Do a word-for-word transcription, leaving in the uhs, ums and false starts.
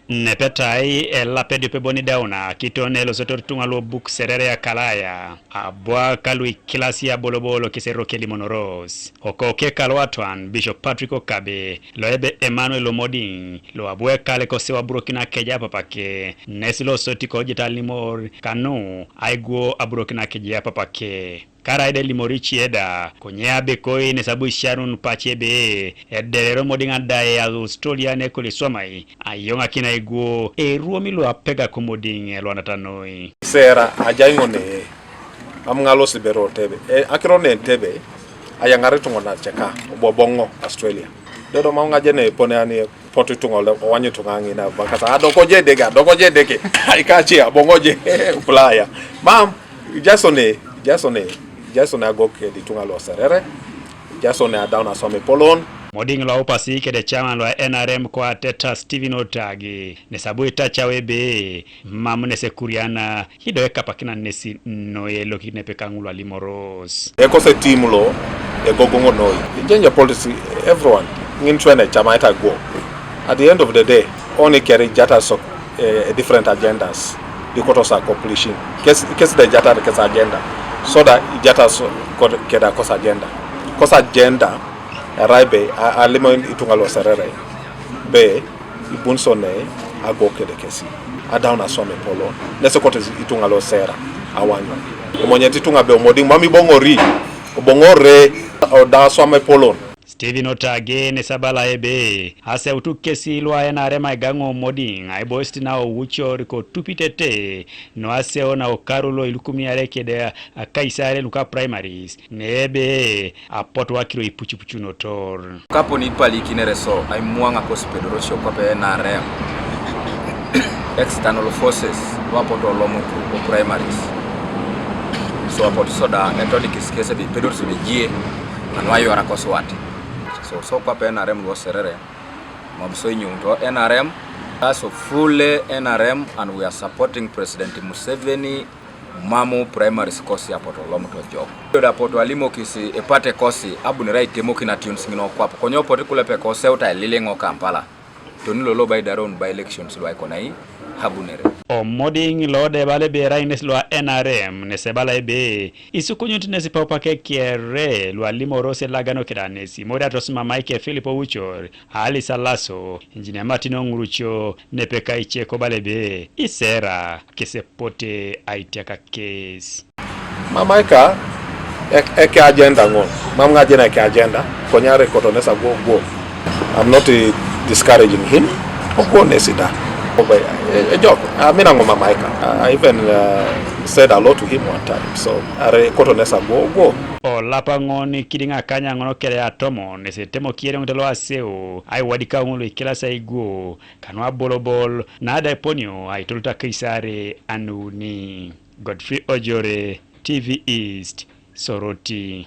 Nepetai elapediope boni dauna kiton elosotor tuŋa lo buk serere akalaya abwa kalu ikilasi abolobolo kiseroke limonoros okoke kalu atwan Bishop Patrick Okabe lo ebe Emmanuel Omoding lo abwe kale kosewa burokin akeja apapake nes lo soti kojita limor kanu aigwo aburokin akeja apapake. Karaida elimori ice da, konye abekoi nesabu isharun pace ebe, ederero Omoding adae Australia nekol iswamai, ayoŋakin aigwo, eruomi luapega ko Omoding elwanata noi. Sera ajai ŋo ne, mam ŋa losibero Entebbe, e, akiro ne Entebbe, ayaŋar ituŋa naceka, oboboŋo Australia. Dodo mam ŋa jene epone ani potu ituŋa ole, owanyu ituŋa ŋina, bakasa, adokoje dege, adokoje dege, aikaci, aboŋoje, Bulaya. Mam, Jason e, Jason e, Jason agok kede ituŋa lo Serere, Jason adaun aswam epolon. Omoding lo aupasi kede chairman lo N R M ko Ateta Stephen Otage, nesabu itacau ebe, mam nesekuriana, ido ekapakinan nesi noi elokit nepe kaŋul alimoros. Ekose team lo, egogoŋ noi, change of policy, everyone, ŋin twen ecamai ta go. At the end of the day, oni keri jata sok, eh, different agendas, di kotos accomplishing. Kes, kes de jata kes agenda. So da jata so, kod, keda kos agenda. Kos agenda, erai be, a, alimo ituŋa lo Serere. Be, ibun so ne, ago kede kesi. Adaun aswam epolon. Nese kotes ituŋa lo Sera, awanyu. Emonyet ituŋa be Omoding, mam iboŋori. Oboŋore, oda aswam epolon. Stephen Otage nesabala ebe, aseutu kesi lua N R M aigaŋo Omoding, aiboisit na oucor kotupitete, no aseo na okaru lo ilukumiare kede akaisare luka primaries, nebe apotu akiro ipucupucunotor. Kaponi ipalikinere so, aimwaŋa kosipedorosio kwape N R M, external forces, luapotu olomutu o primaries. So apotu soda, etodikis kesi ebe ipedoris ebe ejie, anu ayuara koswat. So, so kwape N R M luo Serere, mam so inyuŋuto N R M, so fully N R M, and we are supporting President Museveni, mamu primaries kosi apotu olomuto jok. Dodo apotu alimokis epate kosi, abunere aitemokin atiuns ŋin okwap, konye opotu kulepe koseuta eliliŋ o Kampala. Toni lolo bai daron by elections luaikonai, abunere. Omoding lo debala ebe erai nes lua N R M, nesebala ebe, isukunyut nes papak ekere lualimoros elagano keda nes, imoriatos mamaike Philip Oucor, Alice Alaso, Engineer Martin Oŋuruco, nepeka ice kobala ebe, isera, kesepote aitiaka kes. Mamaika, ek-, eke agenda ŋo. Mam ŋa jena eke agenda, konyare kotonesa go, go. I'm not, eh, discouraging him. Ogo nesi da. Ogo, eh, eh, ejok, amina ŋo mamaika. I even, uh, said hello to him one time. So, are kotonesa go, go. Olapa ŋon kidiŋ akanya ŋon kere atomon, nesi temo kiereŋ telo aseu, aiwadika ŋun lo ikilas aiguo, kanu abolobol, nada eponio, aitoluta keisare anuuni. Godfrey Ojore, T V East, Soroti.